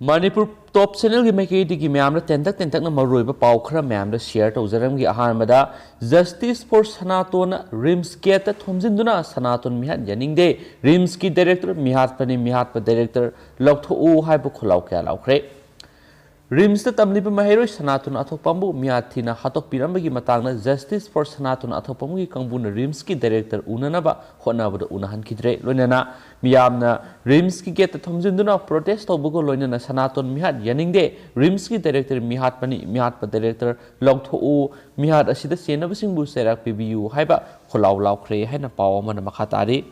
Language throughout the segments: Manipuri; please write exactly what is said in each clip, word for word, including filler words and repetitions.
ꯃꯅꯤꯄꯨꯔ ꯇꯣꯞ ꯆꯦꯅꯦꯜꯒꯤ ꯃꯥꯏꯀꯩꯗꯒꯤ ꯃꯌꯥꯝꯗ ꯇꯦꯟꯇꯛ ꯇꯦꯟꯇꯛꯅ ꯃꯔꯨꯑꯣꯏꯕ ꯄꯥꯎ ꯈꯔ ꯃꯌꯥꯝꯗ ꯁꯤꯌꯔ ꯇꯧꯖꯔꯝꯒꯦ꯫ ꯑꯍꯥꯟꯕꯗ, Justice for ꯁꯅꯥꯇꯣꯟꯅ ꯔꯤꯝꯁ ꯒꯦꯠꯇ ꯊꯣꯝꯖꯤꯟꯗꯨꯅ ꯁꯅꯥꯇꯣꯟ ꯃꯤꯍꯥꯠ ꯌꯥꯅꯤꯡꯗꯦ, ꯔꯤꯝꯁꯀꯤ ꯗꯥꯏꯔꯦꯛꯇꯔ ꯃꯤꯍꯥꯠꯄꯅꯤ, ꯃꯤꯍꯥꯠꯄ ꯗꯥꯏꯔꯦꯛꯇꯔ ꯂꯧꯊꯣꯛꯎ ꯍꯥꯏꯕ ꯈꯣꯜꯂꯥꯎ ꯀꯌꯥ ꯂꯥꯎꯈ꯭ꯔꯦ꯫ ꯔꯤꯝꯁꯇ ꯇꯝꯂꯤꯕ ꯃꯍꯩꯔꯣꯏ ꯁꯅꯥꯇꯣꯟ ꯑꯊꯣꯛꯄꯝꯕꯨ ꯃꯤꯍꯥꯠ ꯊꯤꯅ ꯍꯥꯠꯇꯣꯛꯄꯤꯔꯝꯕꯒꯤ ꯃꯇꯥꯡꯗ Justice for ꯁꯅꯥꯇꯣꯟ ꯑꯊꯣꯛꯄꯝꯒꯤ ꯀꯥꯡꯕꯨꯅ ꯔꯤꯝꯁꯀꯤ ꯗꯥꯏꯔꯦꯛꯇꯔ ꯎꯅꯅꯕ ꯍꯣꯠꯅꯕꯗ ꯎꯅꯍꯟꯈꯤꯗ꯭ꯔꯦ꯫ ꯂꯣꯏꯅꯅ ꯃꯤꯌꯥꯝꯅ ꯔꯤꯝꯁꯀꯤ ꯒꯦꯠꯇ ꯊꯣꯝꯖꯤꯟꯗꯨꯅ ꯄ꯭ꯔꯣꯇꯦꯁ ꯇꯧꯕꯒ ꯂꯣꯏꯅꯅ ꯁꯅꯥꯇꯣꯟ ꯃꯤꯍꯥꯠ ꯌꯥꯅꯤꯡꯗꯦ, ꯔꯤꯝꯁꯀꯤ ꯗꯥꯏꯔꯦꯛꯇꯔ ꯃꯤꯍꯥꯠꯄꯅꯤ, ꯃꯤꯍꯥꯠꯄ ꯗꯥꯏꯔꯦꯛꯇꯔ ꯂꯧꯊꯣꯛꯎ, ꯃꯤꯍꯥꯠ ꯑꯁꯤꯗ ꯆꯦꯟꯅꯕꯁꯤꯡꯕꯨ ꯆꯩꯔꯥꯛ ꯄꯤꯕꯤꯌꯨ ꯍꯥꯏꯕ ꯈꯣꯜꯂꯥꯎ ꯂꯥꯎꯈ꯭ꯔꯦ ꯍꯥꯏꯅ ꯄꯥꯎ ꯑꯃꯅ ꯃꯈꯥ ꯇꯥꯔꯤ꯫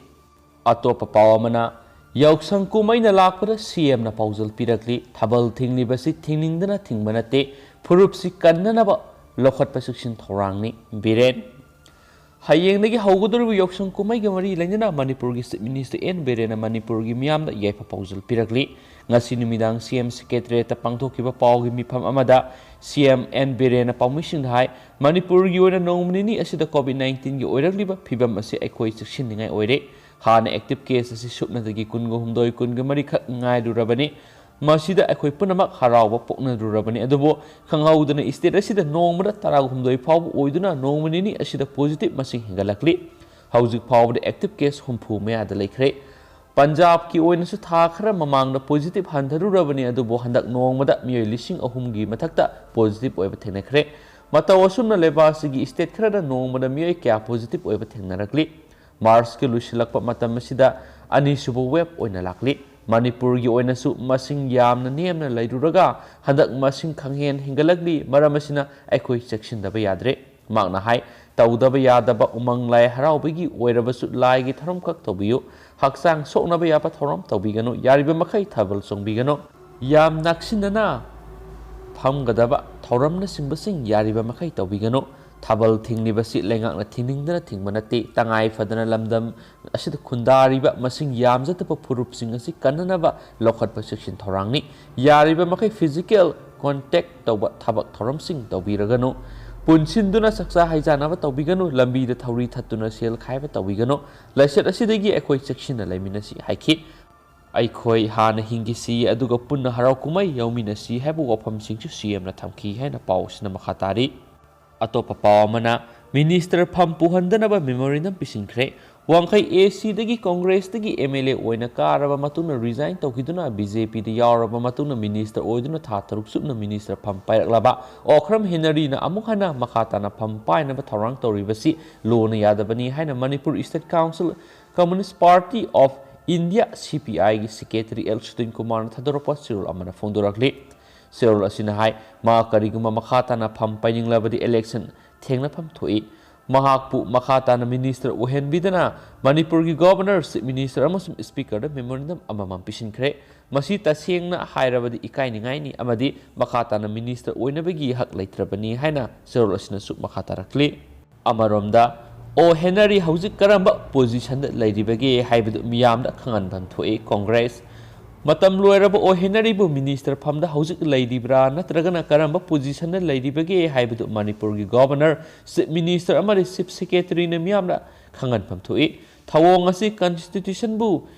ꯑꯇꯣꯞꯄ ꯄꯥꯎ ꯑꯃꯅ, ꯌꯥꯎꯁꯪ ꯀꯨꯝꯍꯩꯅ ꯂꯥꯛꯄꯗ ꯁꯤ ꯑꯦꯝꯅ ꯄꯥꯎꯖꯦꯜ ꯄꯤꯔꯛꯂꯤ, ꯊꯥꯕꯜ ꯊꯤꯡꯂꯤꯕꯁꯤ ꯊꯤꯡꯅꯤꯡꯗꯅ ꯊꯤꯡꯕ ꯅꯠꯇꯦ, ꯐꯨꯔꯨꯞꯁꯤ ꯀꯟꯅꯅꯕ ꯂꯧꯈꯠꯄ ꯆꯦꯛꯁꯤꯟ ꯊꯧꯔꯥꯡꯅꯤ꯫ ꯕꯤꯔꯦꯟ꯫ ꯍꯌꯦꯡꯗꯒꯤ ꯍꯧꯒꯗꯧꯔꯤꯕ ꯌꯥꯎꯁꯪ ꯀꯨꯝꯍꯩꯒ ꯃꯔꯤ ꯂꯩꯅꯅ ꯃꯅꯤꯄꯨꯔꯒꯤ ꯆꯤꯐ ꯃꯤꯅꯤꯁꯇꯔ ꯑꯦꯟ ꯕꯤꯔꯦꯟꯅ ꯃꯅꯤꯄꯨꯔꯒꯤ ꯃꯤꯌꯥꯝꯗ ꯌꯥꯏꯐ ꯄꯥꯎꯖꯦꯜ ꯄꯤꯔꯛꯂꯤ꯫ ꯉꯁꯤ ꯅꯨꯃꯤꯗꯥꯡ ꯁꯤ ꯑꯦꯝ ꯁꯦꯀ꯭ꯔꯦꯇꯔꯤꯌꯦꯠꯇ ꯄꯥꯡꯊꯣꯛꯈꯤꯕ ꯄꯥꯎꯒꯤ ꯃꯤꯐꯝ ꯑꯃꯗ ꯁꯤ ꯑꯦꯝ ꯑꯦꯟ ꯕꯤꯔꯦꯟꯅ ꯄꯥꯎꯃꯤꯁꯤꯡꯗ ꯍꯥꯏ, ꯃꯅꯤꯄꯨꯔꯒꯤ ꯑꯣꯏꯅ ꯅꯣꯡꯃ ꯅꯤꯅꯤ ꯑꯁꯤꯗ ꯀꯣꯚꯤꯗ ꯅꯥꯏꯟꯇꯤꯟꯒꯤ ꯑꯣꯏꯔꯛꯂꯤꯕ ꯐꯤꯕꯝ ꯑꯁꯤ ꯑꯩꯈꯣꯏ ꯆꯦꯛꯁꯤꯟꯅꯤꯡꯉꯥꯏ ꯑꯣꯏꯔꯦ꯫ ꯍꯥꯟꯅ ꯑꯦꯛꯇꯤꯚ ꯀꯦꯁ ꯑꯁꯤ ꯁꯨꯞꯅꯗꯒꯤ ꯀꯨꯟꯒ ꯍꯨꯝꯗꯣꯏ, ꯀꯨꯟꯒ ꯃꯔꯤꯈꯛ ꯉꯥꯏꯔꯨꯔꯕꯅꯤ꯫ ꯃꯁꯤꯗ ꯑꯩꯈꯣꯏ ꯄꯨꯝꯅꯃꯛ ꯍꯔꯥꯎꯕ ꯄꯣꯛꯅꯔꯨꯔꯕꯅꯤ꯫ ꯑꯗꯨꯕꯨ ꯈꯪꯍꯧꯗꯅ ꯁ꯭ꯇꯦꯠ ꯑꯁꯤꯗ ꯅꯣꯡꯃꯗ ꯇꯔꯥꯍꯨꯝꯗꯣꯏ ꯐꯥꯎꯕ ꯑꯣꯏꯗꯨꯅ ꯅꯣꯡꯃ ꯅꯤꯅꯤ ꯑꯁꯤꯗ ꯄꯣꯖꯤꯇꯤꯚ ꯃꯁꯤꯡ ꯍꯦꯟꯒꯠꯂꯛꯂꯤ꯫ ꯍꯧꯖꯤꯛ ꯐꯥꯎꯕꯗ ꯑꯦꯛꯇꯤꯚ ꯀꯦꯁ ꯍꯨꯝꯐꯨ ꯃꯌꯥꯗ ꯂꯩꯈ꯭ꯔꯦ꯫ ꯄꯟꯖꯥꯕꯀꯤ ꯑꯣꯏꯅꯁꯨ ꯊꯥ ꯈꯔ ꯃꯃꯥꯡꯗ ꯄꯣꯖꯤꯇꯤꯚ ꯍꯟꯊꯔꯨꯔꯕꯅꯤ, ꯑꯗꯨꯕꯨ ꯍꯟꯗꯛ ꯅꯣꯡꯃꯗ ꯃꯤꯑꯣꯏ ꯂꯤꯁꯤꯡ ꯑꯍꯨꯝꯒꯤ ꯃꯊꯛꯇ ꯄꯣꯖꯤꯇꯤꯚ ꯑꯣꯏꯕ ꯊꯦꯡꯅꯈ꯭ꯔꯦ꯫ ꯃꯇꯧ ꯑꯁꯨꯝꯅ ꯂꯩꯕꯥꯛ ꯑꯁꯤꯒꯤ ꯁ꯭ꯇꯦꯠ ꯈꯔꯗ ꯅꯣꯡꯃꯗ ꯃꯤꯑꯣꯏ ꯀꯌꯥ ꯄꯣꯖꯤꯇꯤꯚ ꯑꯣꯏꯕ ꯊꯦꯡꯅꯔꯛꯂꯤ꯫ ꯃꯥꯔꯆꯀꯤ ꯂꯣꯏꯁꯤꯜꯂꯛꯄ ꯃꯇꯝ ꯑꯁꯤꯗ ꯑꯅꯤꯁꯨꯕ ꯋꯦꯕ ꯑꯣꯏꯅ ꯂꯥꯛꯂꯤ꯫ ꯃꯅꯤꯄꯨꯔꯒꯤ ꯑꯣꯏꯅꯁꯨ ꯃꯁꯤꯡ ꯌꯥꯝꯅ ꯅꯦꯝꯅ ꯂꯩꯔꯨꯔꯒ ꯍꯟꯗꯛ ꯃꯁꯤꯡ ꯈꯪꯍꯦꯟ ꯍꯦꯟꯒꯠꯂꯛꯂꯤ꯫ ꯃꯔꯝ ꯑꯁꯤꯅ ꯑꯩꯈꯣꯏ ꯆꯦꯛꯁꯤꯟꯗꯕ ꯌꯥꯗ꯭ꯔꯦ꯫ ꯃꯍꯥꯛꯅ ꯍꯥꯏ, ꯇꯧꯗꯕ ꯌꯥꯗꯕ ꯎꯃꯪ ꯂꯥꯏ ꯍꯔꯥꯎꯕꯒꯤ ꯑꯣꯏꯔꯕꯁꯨ ꯂꯥꯏꯒꯤ ꯊꯧꯔꯝꯈꯛ ꯇꯧꯕꯤꯌꯨ꯫ ꯍꯛꯆꯥꯡ ꯁꯣꯛꯅꯕ ꯌꯥꯕ ꯊꯧꯔꯝ ꯇꯧꯕꯤꯒꯅꯨ꯫ ꯌꯥꯔꯤꯕ ꯃꯈꯩ ꯊꯥꯕꯜ ꯆꯣꯡꯕꯤꯒꯅꯨ꯫ ꯌꯥꯝ ꯅꯛꯁꯤꯟꯅꯅ ꯐꯝꯒꯗꯕ ꯊꯧꯔꯝꯅꯆꯤꯡꯕꯁꯤꯡ ꯌꯥꯔꯤꯕ ꯃꯈꯩ ꯇꯧꯕꯤꯒꯅꯨ꯫ ꯊꯥꯕꯜ ꯊꯤꯡꯂꯤꯕꯁꯤ ꯂꯩꯉꯥꯛꯅ ꯊꯤꯡꯅꯤꯡꯗꯅ ꯊꯤꯡꯕ ꯅꯠꯇꯦ꯫ ꯇꯉꯥꯏ ꯐꯗꯅ ꯂꯝꯗꯝ ꯑꯁꯤꯗ ꯈꯨꯟꯗꯥꯔꯤꯕ ꯃꯁꯤꯡ ꯌꯥꯝꯖꯗꯕ ꯐꯨꯔꯨꯞꯁꯤꯡ ꯑꯁꯤ ꯀꯟꯅꯅꯕ ꯂꯧꯈꯠꯄ ꯆꯦꯛꯁꯤꯟ ꯊꯧꯔꯥꯡꯅꯤ꯫ ꯌꯥꯔꯤꯕ ꯃꯈꯩ ꯐꯤꯖꯤꯀꯦꯜ ꯀꯣꯟꯇꯦꯛ ꯇꯧꯕ ꯊꯕꯛ ꯊꯧꯔꯝꯁꯤꯡ ꯇꯧꯕꯤꯔꯒꯅꯨ꯫ ꯄꯨꯟꯁꯤꯟꯗꯨꯅ ꯆꯥꯛꯆꯥ ꯍꯩꯖꯥꯅꯕ ꯇꯧꯕꯤꯒꯅꯨ꯫ ꯂꯝꯕꯤꯗ ꯊꯧꯔꯤ ꯊꯠꯇꯨꯅ ꯁꯦꯜ ꯈꯥꯏꯕ ꯇꯧꯕꯤꯒꯅꯨ꯫ ꯂꯥꯏꯆꯠ ꯑꯁꯤꯗꯒꯤ ꯑꯩꯈꯣꯏ ꯆꯦꯛꯁꯤꯟꯅ ꯂꯩꯃꯤꯟꯅꯁꯤ ꯍꯥꯏꯈꯤ꯫ "ꯑꯩꯈꯣꯏ ꯍꯥꯟꯅ ꯍꯤꯡꯈꯤꯁꯤ, ꯑꯗꯨꯒ ꯄꯨꯟꯅ ꯍꯔꯥꯎ ꯀꯨꯝꯍꯩ ꯌꯥꯎꯃꯤꯟꯅꯁꯤ" ꯍꯥꯏꯕ ꯋꯥꯐꯝꯁꯤꯡꯁꯨ ꯁꯤ ꯑꯦꯝꯅ ꯊꯝꯈꯤ ꯍꯥꯏꯅ ꯄꯥꯎ ꯑꯁꯤꯅ ꯃꯈꯥ ꯇꯥꯔꯤ꯫ ꯑꯇꯣꯞꯄ ꯄꯥꯎ ꯑꯃꯅ, ꯃꯤꯅꯤꯁꯇꯔ ꯐꯝ ꯄꯨꯍꯟꯗꯅꯕ ꯃꯦꯃꯣꯔꯦꯟꯗꯝ ꯄꯤꯁꯤꯟꯈ꯭ꯔꯦ꯫ ꯋꯥꯡꯈꯩ ꯑꯦ ꯁꯤꯗꯒꯤ ꯀꯣꯡꯒ꯭ꯔꯦꯁꯇꯒꯤ ꯑꯦꯝ ꯑꯦꯜ ꯑꯦ ꯑꯣꯏꯅ ꯀꯥꯔꯕ ꯃꯇꯨꯡꯗ ꯔꯤꯖꯥꯏꯟ ꯇꯧꯈꯤꯗꯨꯅ ꯕꯤ ꯖꯦ ꯄꯤꯗ ꯌꯥꯎꯔꯕ ꯃꯇꯨꯡꯗ ꯃꯤꯅꯤꯁꯇꯔ ꯑꯣꯏꯗꯨꯅ ꯊꯥ ꯇꯔꯨꯛ ꯆꯨꯞꯅ ꯃꯤꯅꯤꯁꯇꯔ ꯐꯝ ꯄꯥꯏꯔꯛꯂꯕ ꯑꯣꯈ꯭ꯔꯝ ꯍꯦꯅꯔꯤꯅ ꯑꯃꯨꯛ ꯍꯟꯅ ꯃꯈꯥ ꯇꯥꯅ ꯐꯝ ꯄꯥꯏꯅꯕ ꯊꯧꯔꯥꯡ ꯇꯧꯔꯤꯕꯁꯤ ꯂꯣꯅ ꯌꯥꯗꯕꯅꯤ ꯍꯥꯏꯅ Manipur state council communist party of India, C P ꯑꯥꯏꯒꯤ ꯁꯦꯀ꯭ꯔꯦꯇꯔꯤ ꯑꯦꯜ ꯁꯨꯇꯤꯟ ꯀꯨꯃꯥꯔꯅ ꯊꯥꯗꯣꯔꯛꯄ ꯆꯦꯔꯣꯜ ꯑꯃꯅ ꯐꯣꯡꯗꯣꯔꯛꯂꯤ꯫ ꯆꯦꯔꯣꯜ ꯑꯁꯤꯅ ꯍꯥꯏ, ꯃꯥ ꯀꯔꯤꯒꯨꯝꯕ ꯃꯈꯥ ꯇꯥꯅ ꯐꯝ ꯄꯥꯏꯅꯤꯡꯂꯕꯗꯤ ꯏꯂꯦꯛꯁꯟ ꯊꯦꯡꯅꯐꯝ ꯊꯣꯛꯏ꯫ ꯃꯍꯥꯛꯄꯨ ꯃꯈꯥ ꯇꯥꯅ ꯃꯤꯅꯤꯁꯇꯔ ꯑꯣꯏꯍꯟꯕꯤꯗꯅ ꯃꯅꯤꯄꯨꯔꯒꯤ ꯒꯣꯚꯔꯅꯔ, ꯆꯤꯐ ꯃꯤꯅꯤꯁꯇꯔ ꯑꯃꯁꯨꯡ ꯁ꯭ꯄꯤꯀꯔꯗ ꯃꯦꯃꯣꯔꯦꯟꯗꯝ ꯑꯃꯃꯝ ꯄꯤꯁꯤꯟꯈ꯭ꯔꯦ꯫ ꯃꯁꯤ ꯇꯁꯦꯡꯅ ꯍꯥꯏꯔꯕꯗꯤ ꯏꯀꯥꯏꯅꯤꯡꯉꯥꯏꯅꯤ ꯑꯃꯗꯤ ꯃꯈꯥ ꯇꯥꯅ ꯃꯤꯅꯤꯁꯇꯔ ꯑꯣꯏꯅꯕꯒꯤ ꯍꯛ ꯂꯩꯇ꯭ꯔꯕꯅꯤ ꯍꯥꯏꯅ ꯆꯦꯔꯣꯜ ꯑꯁꯤꯅꯁꯨ ꯃꯈꯥ ꯇꯥꯔꯛꯂꯤ꯫ ꯑꯃꯔꯣꯝꯗ, ꯑꯣ ꯍꯦꯅꯔꯤ ꯍꯧꯖꯤꯛ ꯀꯔꯝꯕ ꯄꯣꯖꯤꯁꯟꯗ ꯂꯩꯔꯤꯕꯒꯦ ꯍꯥꯏꯕꯗꯨ ꯃꯤꯌꯥꯝꯗ ꯈꯪꯍꯟꯐꯝ ꯊꯣꯛꯏ꯫ ꯀꯣꯡꯒ꯭ꯔꯦꯁ ꯃꯇꯝ ꯂꯣꯏꯔꯕ ꯑꯣ ꯍꯦꯅꯔꯤꯕꯨ ꯃꯤꯅꯤꯁꯇꯔ ꯐꯝꯗ ꯍꯧꯖꯤꯛ ꯂꯩꯔꯤꯕ꯭ꯔꯥ ꯅꯠꯇ꯭ꯔꯒꯅ ꯀꯔꯝꯕ ꯄꯣꯖꯤꯁꯟꯗ ꯂꯩꯔꯤꯕꯒꯦ ꯍꯥꯏꯕꯗꯨ ꯃꯅꯤꯄꯨꯔꯒꯤ ꯒꯣꯚꯔꯅꯔ, ꯆꯤꯐ ꯃꯤꯅꯤꯁꯇꯔ ꯑꯃꯗꯤ ꯆꯤꯐ ꯁꯦꯀ꯭ꯔꯦꯇꯔꯤꯅ ꯃꯤꯌꯥꯝꯗ ꯈꯪꯍꯟꯐꯝ ꯊꯣꯛꯏ꯫ ꯊꯧꯑꯣꯡ ꯑꯁꯤ ꯀꯟꯁꯇꯤꯇ꯭ꯌꯨꯁꯟꯕꯨ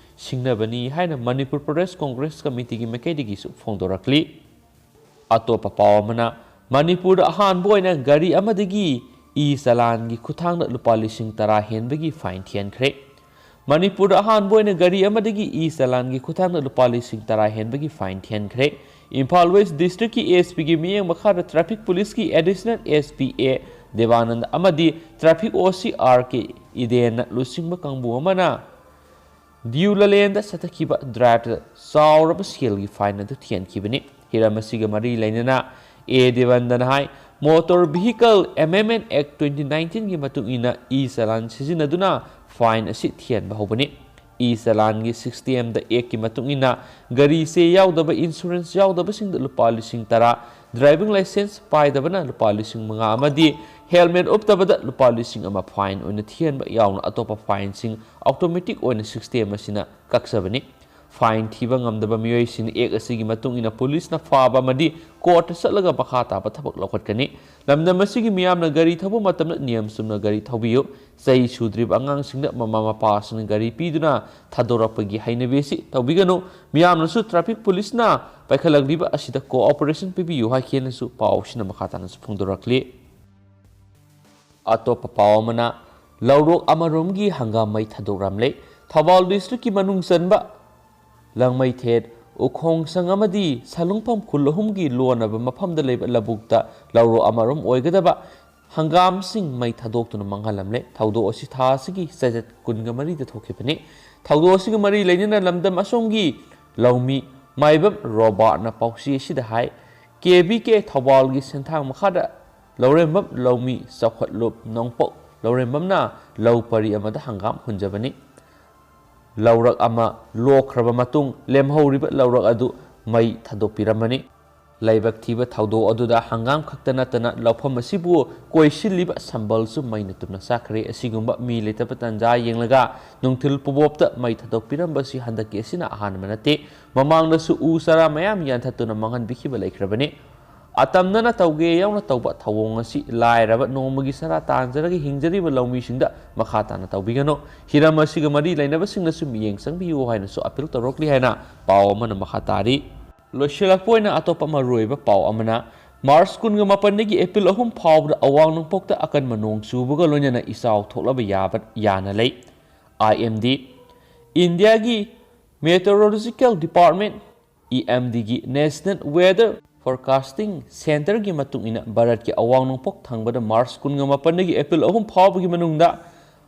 ꯁꯤꯡꯅꯕꯅꯤ ꯍꯥꯏꯅ ꯃꯅꯤꯄꯨꯔ ꯄ꯭ꯔꯗꯦꯁ ꯀꯣꯡꯒ꯭ꯔꯦꯁ ꯀꯃꯤꯇꯤꯒꯤ ꯃꯥꯏꯀꯩꯗꯒꯤꯁꯨ ꯐꯣꯡꯗꯣꯔꯛꯂꯤ꯫ ꯑꯇꯣꯞꯄ ꯄꯥꯎ ꯑꯃꯅ, ꯃꯅꯤꯄꯨꯔꯗ ꯑꯍꯥꯟꯕ ꯑꯣꯏꯅ ꯒꯥꯔꯤ ꯑꯃꯗꯒꯤ ꯏ ꯆꯂꯥꯟꯒꯤ ꯈꯨꯠꯊꯥꯡꯗ ꯂꯨꯄꯥ ꯂꯤꯁꯤꯡ ꯇꯔꯥ ꯍꯦꯟꯕꯒꯤ ꯐꯥꯏꯟ ꯊꯤꯍꯟꯈ꯭ꯔꯦ꯫ ꯃꯅꯤꯄꯨꯔꯗ ꯑꯍꯥꯟꯕ ꯑꯣꯏꯅ ꯒꯥꯔꯤ ꯑꯃꯗꯒꯤ ꯏ ꯆꯂꯥꯟꯒꯤ ꯈꯨꯠꯊꯥꯡꯗ ꯂꯨꯄꯥ ꯂꯤꯁꯤꯡ ꯇꯔꯥ ꯍꯦꯟꯕꯒꯤ ꯐꯥꯏꯟ ꯊꯤꯍꯟꯈ꯭ꯔꯦ꯫ ꯏꯝꯐꯥꯜ ꯋꯦꯁ ꯗꯤꯁꯇ꯭ꯔꯤꯛꯀꯤ ꯑꯦꯁ ꯄꯤꯒꯤ ꯃꯤꯠꯌꯦꯡ ꯃꯈꯥꯗ ꯇ꯭ꯔꯥꯐꯤꯛ ꯄꯨꯂꯤꯁꯀꯤ ꯑꯦꯗꯤꯁꯅꯦꯜ ꯑꯦꯁ ꯄꯤ ꯑꯦ ꯗꯦꯕꯥꯅꯟꯗ ꯑꯃꯗꯤ ꯇ꯭ꯔꯥꯐꯤꯛ ꯑꯣ ꯁꯤ ꯑꯥꯔ ꯀꯦ ꯏꯗꯦꯟꯅ ꯂꯨꯆꯤꯡꯕ ꯀꯥꯡꯕꯨ ꯑꯃꯅ ꯗꯤꯌꯨ ꯂꯥꯂꯦꯟꯗ ꯆꯠꯊꯈꯤꯕ ꯗ꯭ꯔꯥꯏꯚꯇ ꯆꯥꯎꯔꯕ ꯁꯦꯜꯒꯤ ꯐꯥꯏꯟ ꯑꯗꯨ ꯊꯤꯍꯟꯈꯤꯕꯅꯤ꯫ ꯍꯤꯔꯝ ꯑꯁꯤꯒ ꯃꯔꯤ ꯂꯩꯅꯅ ꯑꯦ ꯗꯦꯕꯥꯅꯟꯗꯅ ꯍꯥꯏ, ꯃꯣꯇꯣꯔ ꯚꯤꯍꯤꯀꯜ ꯑꯦꯃꯦꯟꯃꯦꯟ ꯑꯦꯛ ꯇ꯭ꯋꯦꯟꯇꯤ ꯅꯥꯏꯟꯇꯤꯟꯒꯤ ꯃꯇꯨꯡ ꯏꯟꯅ ꯏ ꯆꯂꯥꯟ ꯁꯤꯖꯤꯟꯅꯗꯨꯅ ꯐꯥꯏꯟ ꯑꯁꯤ ꯊꯤꯍꯟꯕ ꯍꯧꯕꯅꯤ꯫ ꯏ ꯆꯂꯥꯟꯒꯤ ꯁꯤꯛꯁꯇꯤ ꯑꯦꯝꯗ ꯑꯦꯛꯀꯤ ꯃꯇꯨꯡ ꯏꯟꯅ ꯒꯥꯔꯤ ꯆꯦ ꯌꯥꯎꯗꯕ, ꯏꯟꯁꯨꯔꯦꯟꯁ ꯌꯥꯎꯗꯕꯁꯤꯡꯗ ꯂꯨꯄꯥ ꯂꯤꯁꯤꯡ ꯇꯔꯥ, ꯗ꯭ꯔꯥꯏꯚꯤꯡ ꯂꯥꯏꯁꯦꯟꯁ ꯄꯥꯏꯗꯕꯅ ꯂꯨꯄꯥ ꯂꯤꯁꯤꯡ ꯃꯉꯥ ꯑꯃꯗꯤ ꯍꯦꯜꯃꯦꯠ ꯎꯞꯇꯕꯗ ꯂꯨꯄꯥ ꯂꯤꯁꯤꯡ ꯑꯃ ꯐꯥꯏꯟ ꯑꯣꯏꯅ ꯊꯤꯍꯟꯕ ꯌꯥꯎꯅ ꯑꯇꯣꯞꯄ ꯐꯥꯏꯟꯁꯤꯡ ꯑꯣꯇꯣꯃꯦꯇꯤꯛ ꯑꯣꯏꯅ ꯁꯤꯛꯁꯇꯤ ꯑꯦꯝ ꯑꯁꯤꯅ ꯀꯛꯆꯕꯅꯤ꯫ Fine ꯊꯤꯕ ꯉꯝꯗꯕ ꯃꯤꯑꯣꯏꯁꯤꯡꯅ Act ꯑꯁꯤꯒꯤ ꯃꯇꯨꯡ ꯏꯟꯅ ꯄꯨꯂꯤꯁꯅ ꯐꯥꯕ ꯑꯃꯗꯤ ꯀꯣꯔꯠꯇ ꯆꯠꯂꯒ ꯃꯈꯥ ꯇꯥꯕ ꯊꯕꯛ ꯂꯧꯈꯠꯀꯅꯤ꯫ ꯂꯝꯗꯝ ꯑꯁꯤꯒꯤ ꯃꯤꯌꯥꯝꯅ ꯒꯥꯔꯤ ꯊꯧꯕ ꯃꯇꯝꯗ ꯅꯤꯌꯝ ꯆꯨꯝꯅ ꯒꯥꯔꯤ ꯊꯧꯕꯤꯌꯨ꯫ ꯆꯍꯤ ꯁꯨꯗ꯭ꯔꯤꯕ ꯑꯉꯥꯡꯁꯤꯡꯗ ꯃꯃꯥ ꯃꯄꯥꯁꯤꯡꯅ ꯒꯥꯔꯤ ꯄꯤꯗꯨꯅ ꯊꯥꯗꯣꯔꯛꯄꯒꯤ ꯍꯩꯅꯕꯤ ꯑꯁꯤ ꯇꯧꯕꯤꯒꯅꯨ꯫ ꯃꯤꯌꯥꯝꯅꯁꯨ traffic ꯄꯨꯂꯤꯁꯅ ꯄꯥꯏꯈꯠꯂꯛꯂꯤꯕ ꯑꯁꯤꯗ cooperation ꯄꯤꯕꯤꯌꯨ ꯍꯥꯏꯈꯤꯅꯁꯨ ꯄꯥꯎꯁꯤꯅ ꯃꯈꯥ ꯇꯥꯅꯁꯨ ꯐꯣꯡꯗꯣꯔꯛꯂꯤ꯫ ꯑꯇꯣꯞꯄ ꯄꯥꯎ ꯑꯃꯅ, ꯂꯧꯔꯣꯛ ꯑꯃꯔꯣꯝꯒꯤ ꯍꯪꯒꯥꯝ ꯃꯩ ꯊꯥꯗꯣꯛꯔꯝꯂꯦ꯫ ꯊꯧꯕꯥꯜ districtꯀꯤ ꯃꯅꯨꯡ ꯆꯟꯕ ꯂꯪꯃꯩꯊꯦꯠ, ꯎꯈꯣꯡꯁꯪ ꯑꯃꯗꯤ ꯁꯂꯨꯡꯐꯝ ꯈꯨꯜ ꯑꯍꯨꯝꯒꯤ ꯂꯣꯟꯅꯕ ꯃꯐꯝꯗ ꯂꯩꯕ ꯂꯧꯕꯨꯛꯇ ꯂꯧꯔꯣꯛ ꯑꯃꯔꯣꯝ ꯑꯣꯏꯒꯗꯕ ꯍꯪꯒꯥꯝꯁꯤꯡ ꯃꯩ ꯊꯥꯗꯣꯛꯇꯨꯅ ꯃꯥꯡꯍꯜꯂꯝꯂꯦ꯫ ꯊꯧꯗꯣꯛ ꯑꯁꯤ ꯊꯥ ꯑꯁꯤꯒꯤ ꯆꯩꯆꯠ ꯀꯨꯟꯒ ꯃꯔꯤꯗ ꯊꯣꯛꯈꯤꯕꯅꯤ꯫ ꯊꯧꯗꯣꯛ ꯑꯁꯤꯒ ꯃꯔꯤ ꯂꯩꯅꯅ ꯂꯝꯗꯝ ꯑꯁꯣꯝꯒꯤ ꯂꯧꯃꯤ ꯃꯥꯏꯕꯝ ꯔꯣꯕꯥꯔꯠꯅ ꯄꯥꯎꯆꯦ ꯑꯁꯤꯗ ꯍꯥꯏ, KVK ꯊꯧꯕꯥꯜꯒꯤ ꯁꯦꯟꯊꯥꯡ ꯃꯈꯥꯗ ꯂꯧꯔꯦꯝꯕꯝ ꯂꯧꯃꯤ ꯆꯥꯎꯈꯠꯂꯨꯞ ꯅꯣꯡꯄꯣꯛ ꯂꯧꯔꯦꯝꯕꯝꯅ ꯂꯧ ꯄꯔꯤ ꯑꯃꯗ ꯍꯪꯒꯥꯝ ꯍꯨꯟꯖꯕꯅꯤ꯫ ꯂꯧꯔꯛ ꯑꯃ ꯂꯣꯛꯈ꯭ꯔꯕ ꯃꯇꯨꯡ ꯂꯦꯝꯍꯧꯔꯤꯕ ꯂꯧꯔꯛ ꯑꯗꯨ ꯃꯩ ꯊꯥꯗꯣꯛꯄꯤꯔꯝꯕꯅꯤ꯫ ꯂꯥꯏꯕꯛ ꯊꯤꯕ ꯊꯧꯗꯣꯛ ꯑꯗꯨꯗ ꯍꯪꯒꯥꯝ ꯈꯛꯇ ꯅꯠꯇꯅ ꯂꯧꯐꯝ ꯑꯁꯤꯕꯨ ꯀꯣꯏꯁꯤꯜꯂꯤꯕ ꯁꯝꯕꯜꯁꯨ ꯃꯩꯅ ꯇꯨꯝꯅ ꯆꯥꯛꯈ꯭ꯔꯦ꯫ ꯑꯁꯤꯒꯨꯝꯕ ꯃꯤ ꯂꯩꯇꯕ ꯇꯥꯟꯖꯥ ꯌꯦꯡꯂꯒ ꯅꯨꯡꯊꯤꯜ ꯄꯨꯕꯣꯞꯇ ꯃꯩ ꯊꯥꯗꯣꯛꯄꯤꯔꯝꯕꯁꯤ ꯍꯟꯗꯛꯀꯤ ꯑꯁꯤꯅ ꯑꯍꯥꯟꯕ ꯅꯠꯇꯦ꯫ ꯃꯃꯥꯡꯗꯁꯨ ꯎ ꯆꯥꯔꯥ ꯃꯌꯥꯝ ꯌꯥꯟꯊꯠꯇꯨꯅ ꯃꯥꯡꯍꯟꯕꯤꯈꯤꯕ ꯂꯩꯈ꯭ꯔꯕꯅꯤ꯫ ꯑꯇꯝꯅꯅ ꯇꯧꯒꯦ ꯌꯥꯎꯅ ꯇꯧꯕ ꯊꯧꯑꯣꯡ ꯑꯁꯤ ꯂꯥꯏꯔꯕ ꯅꯣꯡꯃꯒꯤ ꯆꯔꯥ ꯇꯥꯟꯖꯔꯒ ꯍꯤꯡꯖꯔꯤꯕ ꯂꯧꯃꯤꯁꯤꯡꯗ ꯃꯈꯥ ꯇꯥꯅ ꯇꯧꯕꯤꯒꯅꯨ꯫ ꯍꯤꯔꯝ ꯑꯁꯤꯒ ꯃꯔꯤ ꯂꯩꯅꯕꯁꯤꯡꯅꯁꯨ ꯃꯤꯠꯌꯦꯡ ꯆꯪꯕꯤꯌꯨ ꯍꯥꯏꯅꯁꯨ appeal ꯇꯧꯔꯛꯂꯤ ꯍꯥꯏꯅ ꯄꯥꯎ ꯑꯃꯅ ꯃꯈꯥ ꯇꯥꯔꯤ꯫ ꯂꯣꯏꯁꯤꯜꯂꯛꯄ ꯑꯣꯏꯅ ꯑꯇꯣꯞꯄ ꯃꯔꯨꯑꯣꯏꯕ ꯄꯥꯎ ꯑꯃꯅ, ꯃꯥꯔꯆ ꯀꯨꯟꯒ ꯃꯥꯄꯟꯗꯒꯤ ꯑꯦꯄ꯭ꯔꯤꯜ ꯑꯍꯨꯝ ꯐꯥꯎꯕꯗ ꯑꯋꯥꯡ ꯅꯣꯡꯄꯣꯛꯇ ꯑꯀꯟꯕ ꯅꯣꯡ ꯆꯨꯕꯒ ꯂꯣꯏꯅꯅ ꯏꯆꯥꯎ ꯊꯣꯛꯂꯕ ꯌꯥꯕ ꯌꯥꯅ ꯂꯩ꯫ IMD, ꯏꯟꯗꯤꯌꯥꯒꯤ Meteorological Department, EMDꯒꯤ National Weather Forecasting Centreꯒꯤ ꯃꯇꯨꯡ ꯏꯟꯅ, ꯚꯥꯔꯠꯀꯤ ꯑꯋꯥꯡ ꯅꯣꯡꯄꯣꯛ ꯊꯪꯕꯗ ꯃꯥꯔꯆ ꯀꯨꯟꯒ ꯃꯥꯄꯟꯗꯒꯤ ꯑꯦꯄ꯭ꯔꯤꯜ ꯑꯍꯨꯝ ꯐꯥꯎꯕꯒꯤ ꯃꯅꯨꯡꯗ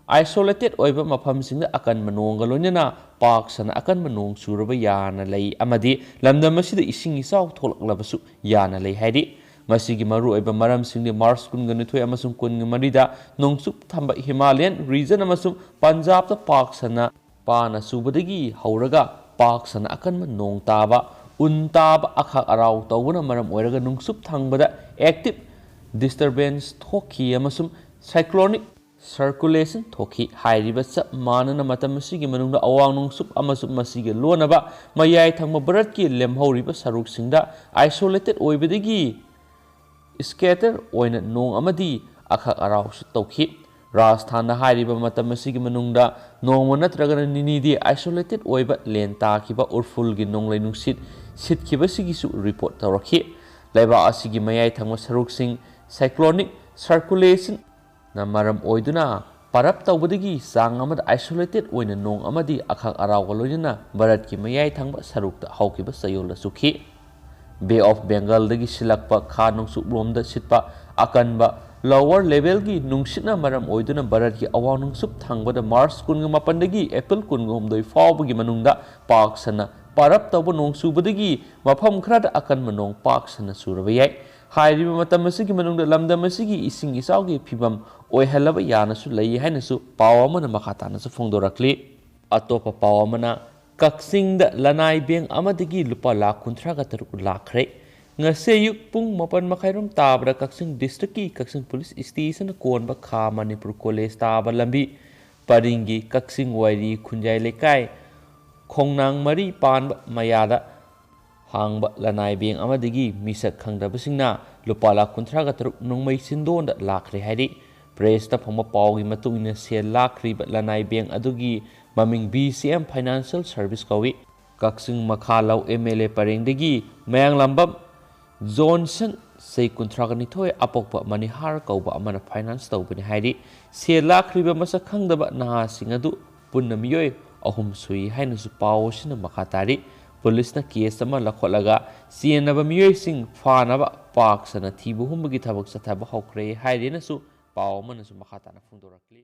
isolated ꯑꯣꯏꯕ ꯃꯐꯝꯁꯤꯡꯗ ꯑꯀꯟꯕ ꯅꯣꯡꯒ ꯂꯣꯏꯅꯅ ꯄꯥꯛ ꯁꯟꯅ ꯑꯀꯟꯕ ꯅꯣꯡ ꯆꯨꯔꯕ ꯌꯥꯅ ꯂꯩ ꯑꯃꯗꯤ ꯂꯝꯗꯝ ꯑꯁꯤꯗ ꯏꯁꯤꯡ ꯏꯆꯥꯎ ꯊꯣꯛꯂꯛꯂꯕꯁꯨ ꯌꯥꯅ ꯂꯩ ꯍꯥꯏꯔꯤ꯫ ꯃꯁꯤꯒꯤ ꯃꯔꯨꯑꯣꯏꯕ ꯃꯔꯝꯁꯤꯡꯗꯤ ꯃꯥꯔꯆ ꯀꯨꯟꯒ ꯅꯤꯊꯣꯏ ꯑꯃꯁꯨꯡ ꯀꯨꯟꯒ ꯃꯔꯤꯗ ꯅꯣꯡꯆꯨꯞ ꯊꯪꯕ Himalayan region ꯑꯃꯁꯨꯡ ꯄꯟꯖꯥꯕꯇ ꯄꯥꯛ ꯁꯟꯅ ꯄꯥꯅ ꯆꯨꯕꯗꯒꯤ ꯍꯧꯔꯒ ꯄꯥꯛ ꯁꯟꯅ ꯑꯀꯟꯕ ꯅꯣꯡ ꯇꯥꯕ, ꯎꯟ ꯇꯥꯕ, ꯑꯈꯥꯛ ꯑꯔꯥꯎ ꯇꯧꯕꯅ ꯃꯔꯝ ꯑꯣꯏꯔꯒ ꯅꯣꯡꯆꯨꯞ ꯊꯪꯕꯗ active disturbance ꯊꯣꯛꯈꯤ ꯑꯃꯁꯨꯡ cyclonic circulation ꯊꯣꯛꯈꯤ꯫ ꯍꯥꯏꯔꯤꯕ ꯆꯞ ꯃꯥꯟꯅꯅ ꯃꯇꯝ ꯑꯁꯤꯒꯤ ꯃꯅꯨꯡꯗ ꯑꯋꯥꯡ ꯅꯣꯡꯆꯨꯞ ꯑꯃꯁꯨꯡ ꯃꯁꯤꯒ ꯂꯣꯟꯅꯕ ꯃꯌꯥꯏ ꯊꯪꯕ ꯚꯥꯔꯠꯀꯤ ꯂꯦꯝꯍꯧꯔꯤꯕ ꯁꯔꯨꯛꯁꯤꯡꯗ isolated ꯑꯣꯏꯕꯗꯒꯤ scatter ꯑꯣꯏꯅ ꯅꯣꯡ ꯑꯃꯗꯤ ꯑꯈꯛ ꯑꯔꯥꯎꯁꯨ ꯇꯧꯈꯤ꯫ ꯔꯥꯖꯁꯊꯥꯟꯗ ꯍꯥꯏꯔꯤꯕ ꯃꯇꯝ ꯑꯁꯤꯒꯤ ꯃꯅꯨꯡꯗ ꯅꯣꯡꯃ ꯅꯠꯇ꯭ꯔꯒꯅ ꯅꯤꯅꯤꯗꯤ isolated ꯑꯣꯏꯕ ꯂꯦꯟ ꯇꯥꯈꯤꯕ ꯎꯔꯐꯨꯜꯒꯤ ꯅꯣꯡꯂꯩ ꯅꯨꯡꯁꯤꯠ ꯁꯤꯠꯈꯤꯕꯁꯤꯒꯤꯁꯨ report ꯇꯧꯔꯛꯈꯤ꯫ ꯂꯩꯕꯥꯛ ꯑꯁꯤꯒꯤ ꯃꯌꯥꯏ ꯊꯪꯕ ꯁꯔꯨꯛꯁꯤꯡ cyclonic circulation ꯅ ꯃꯔꯝ ꯑꯣꯏꯗꯨꯅ ꯄꯔꯞ ꯇꯧꯕꯗꯒꯤ ꯆꯥꯡ ꯑꯃꯗ isolated ꯑꯣꯏꯅ ꯅꯣꯡ ꯑꯃꯗꯤ ꯑꯈꯛ ꯑꯔꯥꯎꯒ ꯂꯣꯏꯅꯅ ꯚꯥꯔꯠꯀꯤ ꯃꯌꯥꯏ ꯊꯪꯕ ꯁꯔꯨꯛꯇ ꯍꯧꯈꯤꯕ ꯆꯌꯣꯜꯗ ꯆꯨꯈꯤ꯫ Bay of Bengalꯗꯒꯤ ꯁꯤꯜꯂꯛꯄ ꯈꯥ ꯅꯣꯡꯆꯨꯞꯂꯣꯝꯗ ꯁꯤꯠꯄ ꯑꯀꯟꯕ lower levelꯒꯤ ꯅꯨꯡꯁꯤꯠꯅ ꯃꯔꯝ ꯑꯣꯏꯗꯨꯅ ꯚꯥꯔꯠꯀꯤ ꯑꯋꯥꯡ ꯅꯣꯡꯆꯨꯞ ꯊꯪꯕꯗ March ꯀꯨꯟꯒ ꯃꯥꯄꯟꯗꯒꯤ April ꯀꯨꯟꯒ ꯍꯨꯝꯗꯣꯏ ꯐꯥꯎꯕꯒꯤ ꯃꯅꯨꯡꯗ ꯄꯥꯛ ꯁꯟꯅ ꯄꯔꯞ ꯇꯧꯕ ꯅꯣꯡ ꯆꯨꯕꯗꯒꯤ ꯃꯐꯝ ꯈꯔꯗ ꯑꯀꯟꯕ ꯅꯣꯡ ꯄꯥꯛ ꯁꯟꯅ ꯆꯨꯔꯕ ꯌꯥꯏ꯫ ꯍꯥꯏꯔꯤꯕ ꯃꯇꯝ ꯑꯁꯤꯒꯤ ꯃꯅꯨꯡꯗ ꯂꯝꯗꯝ ꯑꯁꯤꯒꯤ ꯏꯁꯤꯡ ꯏꯆꯥꯎꯒꯤ ꯐꯤꯕꯝ ꯑꯣꯏꯍꯜꯂꯕ ꯌꯥꯅꯁꯨ ꯂꯩ ꯍꯥꯏꯅꯁꯨ ꯄꯥꯎ ꯑꯃꯅ ꯃꯈꯥ ꯇꯥꯅꯁꯨ ꯐꯣꯡꯗꯣꯔꯛꯂꯤ꯫ ꯑꯇꯣꯞꯄ ꯄꯥꯎ ꯑꯃꯅ, ꯀꯛꯆꯤꯡꯗ ꯂꯅꯥꯏ ꯕꯦꯡ ꯑꯃꯗꯒꯤ ꯂꯨꯄꯥ ꯂꯥꯈ ꯀꯨꯟꯊ꯭ꯔꯥꯒ ꯇꯔꯨꯛ ꯂꯥꯛꯈ꯭ꯔꯦ꯫ ꯉꯁꯤ ꯑꯌꯨꯛ ꯄꯨꯡ ꯃꯥꯄꯟ ꯃꯈꯥꯏꯔꯣꯝ ꯇꯥꯕꯗ ꯀꯛꯆꯤꯡ districtꯀꯤ ꯀꯛꯆꯤꯡ police stationꯅ ꯀꯣꯟꯕ ꯈꯥ ꯃꯅꯤꯄꯨꯔ college ꯇꯥꯕ ꯂꯝꯕꯤ ꯄꯔꯤꯡꯒꯤ ꯀꯛꯆꯤꯡ ꯋꯥꯏꯔꯤ ꯈꯨꯟꯖꯥꯏ ꯂꯩꯀꯥꯏ ꯈꯣꯡꯅꯥꯡ ꯃꯔꯤ ꯄꯥꯟꯕ ꯃꯌꯥꯗ ꯍꯥꯡꯕ ꯂꯅꯥꯏ ꯕꯦꯡ ꯑꯃꯗꯒꯤ ꯃꯤꯁꯛ ꯈꯪꯗꯕꯁꯤꯡꯅ ꯂꯨꯄꯥ ꯂꯥꯈ ꯀꯨꯟꯊ꯭ꯔꯥꯒ ꯇꯔꯨꯛ ꯅꯣꯡꯃꯩ ꯁꯤꯟꯗꯣꯟꯗ ꯂꯥꯛꯈ꯭ꯔꯦ ꯍꯥꯏꯔꯤ꯫ Pressꯇ ꯐꯪꯕ ꯄꯥꯎꯒꯤ ꯃꯇꯨꯡ ꯏꯟꯅ ꯁꯦꯜ ꯂꯥꯛꯈ꯭ꯔꯤꯕ ꯂꯅꯥꯏ ꯕꯦꯡ ꯑꯗꯨꯒꯤ ꯃꯃꯤꯡ B C M Financial Service ꯀꯧꯏ꯫ ꯀꯛꯆꯤꯡ ꯃꯈꯥ ꯂꯧ M L A ꯄꯔꯦꯡꯗꯒꯤ Mayanglambam Johnson, ꯆꯍꯤ ꯀꯨꯟꯊ꯭ꯔꯥꯒ ꯅꯤꯊꯣꯏ, ꯑꯄꯣꯛꯄ ꯃꯅꯤꯍꯥꯔ ꯀꯧꯕ ꯑꯃꯅ finance ꯇꯧꯕꯅꯤ ꯍꯥꯏꯔꯤ꯫ ꯁꯦꯜ ꯂꯥꯛꯈ꯭ꯔꯤꯕ ꯃꯁꯛ ꯈꯪꯗꯕ ꯅꯍꯥꯁꯤꯡ ꯑꯗꯨ ꯄꯨꯟꯅ ꯃꯤꯑꯣꯏ ꯑꯍꯨꯝ ꯁꯨꯏ ꯍꯥꯏꯅꯁꯨ ꯄꯥꯎ ꯑꯁꯤꯅ ꯃꯈꯥ ꯇꯥꯔꯤ꯫ Policeꯅ case ꯑꯃ ꯂꯧꯈꯠꯂꯒ ꯆꯦꯟꯅꯕ ꯃꯤꯑꯣꯏꯁꯤꯡ ꯐꯥꯅꯕ ꯄꯥꯛ ꯁꯟꯅ ꯊꯤꯕ ꯍꯨꯝꯕꯒꯤ ꯊꯕꯛ ꯆꯠꯊꯕ ꯍꯧꯈ꯭ꯔꯦ ꯍꯥꯏꯔꯦꯅꯁꯨ ꯄꯥꯎ ꯑꯃꯅꯁꯨ ꯃꯈꯥ ꯇꯥꯅ ꯐꯣꯡꯗꯣꯔꯛꯂꯤ꯫